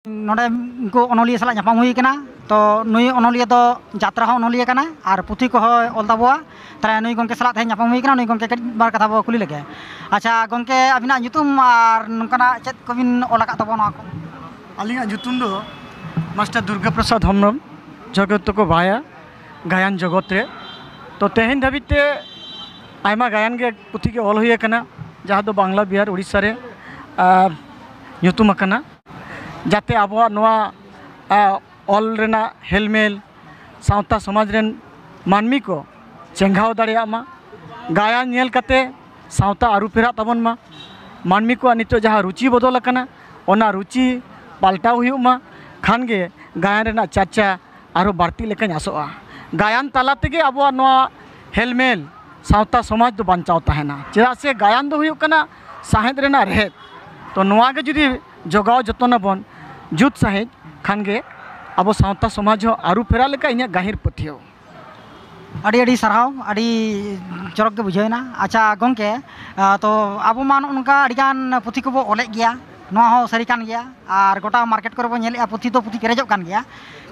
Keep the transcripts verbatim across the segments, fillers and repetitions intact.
ᱱᱚᱰᱮ ᱩᱱᱠᱩ ᱚᱱᱚᱞᱤᱭᱟᱹ ᱥᱟᱞᱟᱜ ᱧᱟᱯᱟᱢ ᱦᱩᱭ ᱠᱟᱱᱟ᱾ ᱛᱚ ᱱᱩᱭ ᱚᱱᱚᱞᱤᱭᱟᱹ ᱫᱚ ᱡᱟᱛᱨᱟ ᱦᱚᱸ ᱚᱱᱚᱞᱤᱭᱟᱹ ᱠᱟᱱᱟ ᱟᱨ ᱯᱩᱛᱷᱤ ᱠᱚᱦᱚᱸᱭ ᱚᱞ ᱛᱟᱵᱚᱣᱟ᱾ ᱛᱟᱦᱚᱞᱮ ᱱᱩᱭ ᱜᱚᱢᱠᱮ ᱥᱟᱞᱟᱜ ᱛᱮᱦᱮᱧ ᱧᱟᱯᱟᱢ ᱦᱩᱭ ᱠᱟᱱᱟ, ᱱᱩᱭ ᱜᱚᱢᱠᱮ ᱠᱟᱹᱴᱤᱡ ᱵᱟᱨ ᱠᱟᱛᱷᱟ ᱵᱚ ᱠᱩᱞᱤ ᱞᱮᱜᱮ᱾ ᱟᱪᱪᱷᱟ ᱜᱚᱢᱠᱮ, ᱟᱹᱵᱤᱱᱟᱜ ᱧᱩᱛᱩᱢ ᱟᱨ ᱱᱚᱝᱠᱟᱱᱟᱜ ᱪᱮᱫ ᱠᱚᱵᱤᱱ ᱚᱞ ᱟᱠᱟᱫ ᱛᱟᱵᱚᱱᱟ ᱱᱚᱣᱟ ᱠᱚ? ᱟᱹᱞᱤᱧᱟᱜ ᱧᱩᱛᱩᱢ ᱫᱚ ᱢᱟᱥᱴᱟᱨ ᱫᱩᱨᱜᱟ ᱯᱨᱚᱥᱟᱫᱽ ᱦᱮᱢᱵᱨᱚᱢ, ᱡᱚᱜᱚᱛ ᱛᱚᱠᱚ ᱵᱷᱟᱭᱟ, ᱜᱟᱭᱟᱱ ᱡᱚᱜᱚᱛ ᱨᱮ᱾ ᱛᱚ ᱛᱮᱦᱮᱧ ᱫᱷᱟᱹᱵᱤᱡ ᱛᱮ ᱟᱭᱢᱟ ᱜᱟᱭᱟᱱ ᱜᱮ, ᱯᱩᱛᱷᱤ ᱜᱮ ᱚᱞ ᱦᱩᱭ ᱟᱠᱟᱱᱟ, ᱡᱟᱦᱟᱸ ᱫᱚ ᱵᱟᱝᱞᱟ ᱵᱤᱦᱟᱨ ᱩᱲᱤᱥᱥᱟ ᱨᱮ, ᱟᱨ, ᱧᱩᱛᱩᱢ ᱟᱠᱟᱱᱟ᱾ ᱡᱟᱛᱮ ᱟᱵᱚᱣᱟᱜ ᱱᱚᱣᱟ, ᱟ, ᱚᱞ ᱨᱮᱱᱟᱜ ᱦᱮᱞᱢᱮᱞ ᱥᱟᱶᱛᱟ ᱥᱚᱢᱟᱡᱽ ᱨᱮᱱ ᱢᱟᱹᱱᱢᱤ ᱠᱚ ᱪᱮᱸᱜᱷᱟᱣ ᱫᱟᱲᱮᱭᱟᱜ ᱢᱟ᱾ ᱜᱟᱭᱟᱱ ᱧᱮᱞ ᱠᱟᱛᱮ ᱥᱟᱶᱛᱟ ᱟᱹᱨᱩ ᱯᱷᱮᱨᱟᱜ ᱛᱟᱵᱚᱱ ᱢᱟ᱾ ᱢᱟᱹᱱᱢᱤ ᱠᱚᱣᱟᱜ ᱱᱤᱛᱚᱜ ᱡᱟᱦᱟᱸ ᱨᱩᱪᱤ ᱵᱚᱫᱚᱞ ᱟᱠᱟᱱᱟ, ᱚᱱᱟ ᱨᱩᱪᱤ ᱯᱟᱞᱴᱟᱣ ᱦᱩᱭᱩᱜ ᱢᱟ, ᱠᱷᱟᱱ ᱜᱮ ᱜᱟᱭᱟᱱ ᱨᱮᱱᱟᱜ ᱪᱟᱨᱪᱟ ᱟᱨᱦᱚᱸ ᱵᱟᱹᱲᱛᱤᱜ ᱞᱮᱠᱟᱧ ᱟᱥᱚᱜᱼᱟ᱾ ᱜᱟᱭᱟᱱ ᱛᱟᱞᱟ ᱛᱮᱜᱮ ᱟᱵᱚᱣᱟᱜ ᱱᱚᱣᱟ ᱦᱮᱞᱢᱮᱞ ᱥᱟᱶᱛᱟ ᱥᱚᱢᱟᱡᱽ ᱫᱚ ᱵᱟᱧᱪᱟᱣ ᱛᱟᱦᱮᱱᱟ, ᱪᱮᱫᱟᱜ ᱥᱮ ᱜᱟᱭᱟᱱ ᱫᱚ ᱦᱩᱭᱩᱜ ᱠᱟᱱᱟ ᱥᱟᱶᱦᱮᱫ ᱨᱮᱱᱟᱜ ᱨᱮᱦᱮᱫ᱾ ᱛᱚ ᱱᱚᱣᱟ ᱜᱮ ᱡᱩᱫᱤ ᱡᱚᱜᱟᱣ ᱡᱚᱛᱚᱱ ᱟᱵᱚᱱ ᱡᱩᱛ ᱥᱟᱺᱦᱤᱡ, ᱠᱷᱟᱱ ᱜᱮ ᱟᱵᱚ ᱥᱟᱶᱛᱟ ᱥᱚᱢᱟᱡᱽ ᱦᱚᱸ ᱟᱹᱨᱩ ᱯᱷᱮᱨᱟᱜ ᱞᱮᱠᱟ ᱤᱧᱟᱹᱜ ᱜᱟᱹᱦᱤᱨ ᱯᱟᱹᱛᱭᱟᱹᱣ᱾ ᱟᱹᱰᱤ ᱟᱹᱰᱤ ᱥᱟᱨᱦᱟᱣ, ᱟᱹᱰᱤ ᱪᱚᱨᱚᱠ ᱜᱮ ᱵᱩᱡᱷᱟᱹᱣ ᱮᱱᱟ᱾ ᱟᱪᱪᱷᱟ ᱜᱚᱢᱠᱮ, ᱟᱸ, ᱛᱚ ᱟᱵᱚ ᱢᱟ ᱱᱚᱜᱼᱚ ᱱᱚᱝᱠᱟ ᱟᱹᱰᱤᱜᱟᱱ ᱯᱩᱛᱷᱤ ᱠᱚᱵᱚ ᱚᱞᱮᱫ ᱜᱮᱭᱟ, ᱱᱚᱣᱟ ᱦᱚᱸ ᱥᱟᱹᱨᱤ ᱠᱟᱱ ᱜᱮᱭᱟ, ᱟᱨ ᱜᱚᱴᱟ ᱢᱟᱨᱠᱮᱴ ᱠᱚᱨᱮ ᱵᱚᱱ ᱧᱮᱞᱮᱫᱼᱟ, ᱯᱩᱛᱷᱤ ᱫᱚ ᱯᱩᱛᱷᱤ ᱯᱮᱨᱮᱡᱚᱜ ᱠᱟᱱ ᱜᱮᱭᱟ,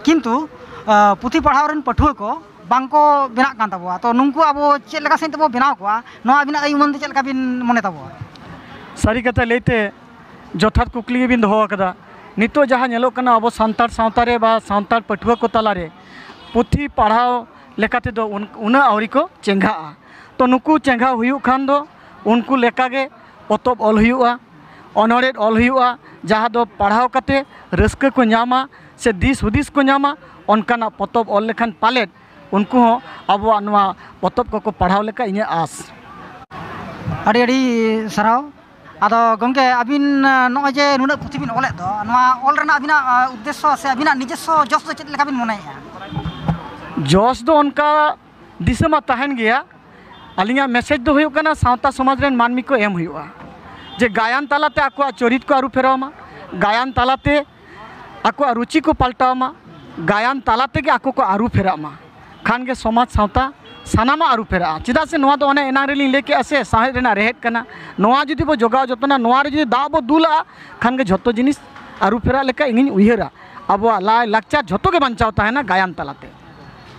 ᱠᱤᱱᱛᱩ, ᱟᱸ, ᱯᱩᱛᱷᱤ ᱯᱟᱲᱦᱟᱣ ᱨᱮᱱ ᱯᱟᱹᱴᱷᱩᱣᱟᱹ ᱠᱚ ᱵᱟᱝ ᱠᱚ ᱵᱮᱱᱟᱜ ᱠᱟᱱ ᱛᱟᱵᱚᱣᱟ᱾ ᱛᱚ ᱱᱩᱠᱩ ᱟᱵᱚ ᱪᱮᱫ ᱞᱮᱠᱟ ᱥᱟᱺᱦᱤᱡ ᱛᱮᱵᱚ ᱵᱮᱱᱟᱣ ᱠᱚᱣᱟ, ᱱᱚᱣᱟ ᱟᱹᱵᱤᱱᱟᱜ ᱟᱹᱭ ᱩᱢᱟᱹᱱ ᱛᱮ ᱪᱮᱫ ᱞᱮᱠᱟ ᱵᱤᱱ ᱢᱚᱱᱮ ᱛᱟᱵᱚᱣᱟ? ᱥᱟᱹᱨᱤ ᱠᱟᱛᱷᱟ ᱞᱟᱹᱭᱛᱮ, ᱡᱚᱛᱷᱟᱛ ᱠᱩᱠᱞᱤ ᱜᱮᱵᱤᱱ ᱫᱚᱦᱚ ᱟᱠᱟᱫᱟ᱾ ᱱᱤᱛᱚᱜ ᱡᱟᱦᱟᱸ ᱧᱮᱞᱚᱜ ᱠᱟᱱᱟ, ᱟᱵᱚ ᱥᱟᱱᱛᱟᱲ ᱥᱟᱶᱛᱟ ᱨᱮ ᱵᱟ ᱥᱟᱱᱛᱟᱲ ᱯᱟᱹᱴᱷᱩᱣᱟᱹ ᱠᱚ ᱛᱟᱞᱟᱨᱮ ᱯᱩᱛᱷᱤ ᱯᱟᱲᱦᱟᱣ ᱞᱮᱠᱟ ᱛᱮᱫᱚ ᱩᱱ-, ᱩᱱᱟᱹᱜ ᱟᱹᱣᱨᱤ ᱠᱚ ᱪᱮᱸᱜᱷᱟᱜᱼᱟ᱾ ᱛᱚ ᱱᱩᱠᱩ ᱪᱮᱸᱜᱷᱟᱣ ᱦᱩᱭᱩᱜ ᱠᱷᱟᱱ ᱫᱚ ᱩᱱᱠᱩ ᱞᱮᱠᱟᱜᱮ ᱯᱚᱛᱚᱵ ᱚᱞ ᱦᱩᱭᱩᱜᱼᱟ, ᱚᱱᱚᱬᱦᱮ ᱚᱞ ᱦᱩᱭᱩᱜᱼᱟ, ᱡᱟᱦᱟᱸ ᱫᱚ ᱯᱟᱲᱦᱟᱣ ᱠᱟᱛᱮ ᱨᱟᱹᱥᱠᱟᱹ ᱠᱚ ᱧᱟᱢᱟ ᱥᱮ ᱫᱤᱥ ᱦᱩᱫᱤᱥ ᱠᱚ ᱧᱟᱢᱟ᱾ ᱚᱱᱠᱟᱱᱟᱜ ᱯᱚᱛᱚᱵ ᱚᱞ ᱞᱮᱠᱷᱟᱱ ᱯᱟᱞᱮᱫ ᱩᱱᱠᱩ ᱦᱚᱸ ᱟᱵᱚᱣᱟᱜ ᱱᱚᱣᱟ ᱯᱚᱛᱚᱵ ᱠᱚᱠᱚ ᱯᱟᱲᱦᱟᱣ ᱞᱮᱠᱟ ᱤᱧᱟᱹᱜ ᱟᱸᱥ᱾ ᱟᱹᱰᱤ ᱟᱹᱰᱤ ᱥᱟᱨᱦᱟᱣ᱾ ᱟᱫᱚ ᱜᱚᱢᱠᱮ, ᱟᱹᱵᱤᱱ, ᱱᱚᱜᱼᱚᱭ ᱡᱮ ᱱᱩᱱᱟᱹᱜ ᱯᱩᱛᱷᱤ ᱵᱤᱱ ᱚᱞᱮᱫ ᱫᱚ, ᱱᱚᱣᱟ ᱚᱞ ᱨᱮᱱᱟᱜ ᱟᱹᱵᱤᱱᱟᱜ, ᱟᱸ, ᱩᱫᱽᱫᱮᱥᱥᱚ ᱥᱮ ᱟᱹᱵᱤᱱᱟᱜ ᱱᱤᱡᱚᱥᱥᱚ ᱡᱚᱥ ᱫᱚ ᱪᱮᱫ ᱞᱮᱠᱟ ᱵᱤᱱ ᱢᱚᱱᱮᱭᱮᱫᱼᱟ? ᱡᱚᱥ ᱫᱚ ᱚᱱᱠᱟ ᱫᱤᱥᱟᱹ ᱢᱟ ᱛᱟᱦᱮᱱ ᱜᱮᱭᱟ᱾ ᱟᱹᱞᱤᱧᱟᱜ ᱢᱮᱥᱮᱡᱽ ᱫᱚ ᱦᱩᱭᱩᱜ ᱠᱟᱱᱟ, ᱥᱟᱶᱛᱟ ᱥᱚᱢᱟᱡᱽ ᱨᱮᱱ ᱢᱟᱹᱱᱢᱤ ᱠᱚ ᱮᱢ ᱦᱩᱭᱩᱜᱼᱟ, ᱡᱮ ᱜᱟᱭᱟᱱ ᱛᱟᱞᱟᱛᱮ ᱟᱠᱚᱣᱟᱜ ᱪᱚᱨᱤᱛ ᱠᱚ ᱟᱹᱨᱩ ᱯᱷᱮᱨᱟᱣ ᱢᱟ, ᱜᱟᱭᱟᱱ ᱛᱟᱞᱟᱛᱮ ᱟᱠᱚᱣᱟᱜ ᱨᱩᱪᱤ ᱠᱚ ᱯᱟᱞᱴᱟᱣ ᱢᱟ, ᱜᱟᱭᱟᱱ ᱛᱟᱞᱟ ᱛᱮᱜᱮ ᱟᱠᱚ ᱠᱚ ᱟᱹᱨᱩ ᱯᱷᱮᱨᱟᱜ ᱢᱟ, ᱠᱷᱟᱱ ᱜᱮ ᱥᱚᱢᱟᱡᱽ ᱥᱟᱶᱛᱟ ᱥᱟᱱᱟᱢᱟᱜ ᱟᱹᱨᱩ ᱯᱷᱮᱨᱟᱜᱼᱟ᱾ ᱪᱮᱫᱟᱜ ᱥᱮ ᱱᱚᱣᱟ ᱫᱚ ᱚᱱᱮ ᱮᱱᱟᱝ ᱨᱮᱞᱤᱧ ᱞᱟᱹᱭ ᱠᱮᱜᱼᱟ ᱥᱮ, ᱥᱟᱶᱦᱮᱫ ᱨᱮᱱᱟᱜ ᱨᱮᱦᱮᱫ ᱠᱟᱱᱟ᱾ ᱱᱚᱣᱟ ᱡᱩᱫᱤ ᱵᱚ ᱡᱚᱜᱟᱣ ᱡᱚᱛᱚᱱᱟ, ᱱᱚᱣᱟ ᱨᱮ ᱡᱩᱫᱤ ᱫᱟᱜ ᱵᱚ ᱫᱩᱞᱟᱜᱼᱟ, ᱠᱷᱟᱱ ᱜᱮ ᱡᱷᱚᱛᱚ ᱡᱤᱱᱤᱥ ᱟᱹᱨᱩ ᱯᱷᱮᱨᱟᱜ ᱞᱮᱠᱟ ᱤᱧᱤᱧ ᱩᱭᱦᱟᱹᱨᱟ᱾ ᱟᱵᱚᱣᱟᱜ ᱞᱟᱭ ᱞᱟᱠᱪᱟᱨ ᱡᱷᱚᱛᱚ ᱜᱮ ᱵᱟᱧᱪᱟᱣ ᱛᱟᱦᱮᱱᱟ ᱜᱟᱭᱟᱱ ᱛᱟᱞᱟᱛᱮ᱾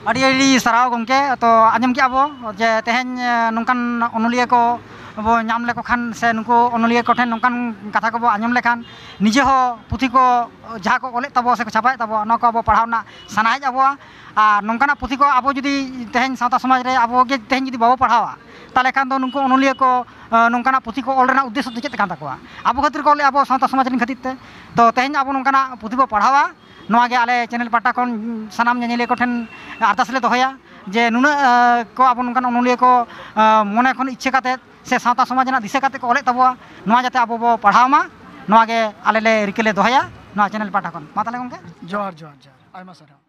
ᱟᱹᱰᱤ ᱟᱹᱰᱤ ᱥᱟᱨᱦᱟᱣ ᱜᱚᱢᱠᱮ᱾ ᱛᱚ ᱟᱸᱡᱚᱢ ᱠᱮᱜᱼᱟ ᱵᱚ ᱡᱮ ᱛᱮᱦᱮᱧ, ᱮ, ᱱᱚᱝᱠᱟᱱ ᱚᱱᱚᱞᱤᱭᱟᱹ ᱠᱚ ᱵᱚ ᱧᱟᱢ ᱞᱮᱠᱚ ᱠᱷᱟᱱ ᱥᱮ ᱱᱩᱠᱩ ᱚᱱᱚᱞᱤᱭᱟᱹ ᱠᱚᱴᱷᱮᱱ ᱱᱚᱝᱠᱟᱱ ᱠᱟᱛᱷᱟ ᱠᱚᱵᱚ ᱟᱸᱡᱚᱢ ᱞᱮᱠᱷᱟᱱ ᱱᱤᱡᱮ ᱦᱚᱸ ᱯᱩᱛᱷᱤ ᱠᱚ ᱡᱟᱦᱟᱸ ᱠᱚ ᱚᱞᱮᱫ ᱛᱟᱵᱚ ᱥᱮ ᱠᱚ ᱪᱷᱟᱯᱟᱭᱮᱫ ᱛᱟᱵᱚ ᱚᱱᱟ ᱠᱚ ᱟᱵᱚ ᱯᱟᱲᱦᱟᱣ ᱨᱮᱱᱟᱜ ᱥᱟᱱᱟᱭᱮᱫ ᱟᱵᱚᱣᱟ᱾ ᱟᱨ ᱱᱚᱝᱠᱟᱱᱟᱜ ᱯᱩᱛᱷᱤ ᱠᱚ ᱟᱵᱚ ᱡᱩᱫᱤ ᱛᱮᱦᱮᱧ ᱥᱟᱶᱛᱟ ᱥᱚᱢᱟᱡᱽ ᱨᱮ ᱟᱵᱚ ᱜᱮ ᱛᱮᱦᱮᱧ ᱡᱩᱫᱤ ᱵᱟᱵᱚ ᱯᱟᱲᱦᱟᱣᱟ ᱛᱟᱦᱚᱞᱮ ᱠᱷᱟᱱ ᱫᱚ ᱱᱩᱠᱩ ᱚᱱᱚᱞᱤᱭᱟᱹ ᱠᱚ, ᱮ, ᱱᱚᱝᱠᱟᱱᱟᱜ ᱯᱩᱛᱷᱤ ᱠᱚ ᱚᱞ ᱨᱮᱱᱟᱜ ᱩᱫᱽᱫᱮᱥᱥᱚ ᱫᱚ ᱪᱮᱫ ᱠᱟᱱ ᱛᱟᱠᱚᱣᱟ? ᱟᱵᱚ ᱠᱷᱟᱹᱛᱤᱨ ᱠᱚ ᱚᱞᱮᱫᱼᱟ, ᱟᱵᱚ ᱥᱟᱶᱛᱟ ᱥᱚᱢᱟᱡᱽ ᱨᱮᱱ ᱠᱷᱟᱹᱛᱤᱨ ᱛᱮ᱾ ᱛᱚ ᱛᱮᱦᱮᱧ ᱟᱵᱚ ᱱᱚᱝᱠᱟᱱᱟᱜ ᱯᱩᱛᱷᱤ ᱵᱚ ᱯᱟᱲᱦᱟᱣᱟ, ᱱᱚᱣᱟ ᱜᱮ ᱟᱞᱮ ᱪᱮᱱᱮᱞ ᱯᱟᱦᱴᱟ ᱠᱷᱚᱱ ᱥᱟᱱᱟᱢ ᱧᱮᱧᱮᱞᱤᱭᱟᱹ ᱠᱚᱴᱷᱮᱱ ᱟᱨᱫᱟᱥ ᱞᱮ ᱫᱚᱦᱚᱭᱟ ᱡᱮ ᱱᱩᱱᱟᱹᱜ, ᱮ, ᱠᱚ ᱟᱵᱚ ᱱᱚᱝᱠᱟᱱ ᱚᱱᱚᱞᱤᱭᱟᱹ ᱠᱚ, ᱮ, ᱢᱚᱱᱮ ᱠᱷᱚᱱ ᱤᱪᱪᱷᱟᱹ ᱠᱟᱛᱮ ᱥᱮ ᱥᱟᱶᱛᱟ ᱥᱚᱢᱟᱡᱽ ᱨᱮᱱᱟᱜ ᱫᱤᱥᱟᱹ ᱠᱟᱛᱮ ᱠᱚ ᱚᱞᱮᱫ ᱛᱟᱵᱚᱣᱟ, ᱱᱚᱣᱟ ᱡᱟᱛᱮ ᱟᱵᱚ ᱵᱚ ᱯᱟᱲᱦᱟᱣ ᱢᱟ, ᱱᱚᱣᱟ ᱜᱮ ᱟᱞᱮ ᱞᱮ ᱨᱤᱠᱟᱹ ᱞᱮ ᱫᱚᱦᱚᱭᱟ ᱱᱚᱣᱟ ᱪᱮᱱᱮᱞ ᱯᱟᱦᱴᱟ ᱠᱷᱚᱱ᱾ ᱢᱟ ᱛᱟᱦᱚᱞᱮ ᱜᱚᱢᱠᱮ᱾ ᱡᱚᱦᱟᱨ, ᱡᱚᱦᱟᱨ, ᱡᱚᱦᱟᱨ᱾ ᱟᱭᱢᱟ ᱥᱟᱨᱦᱟᱣ᱾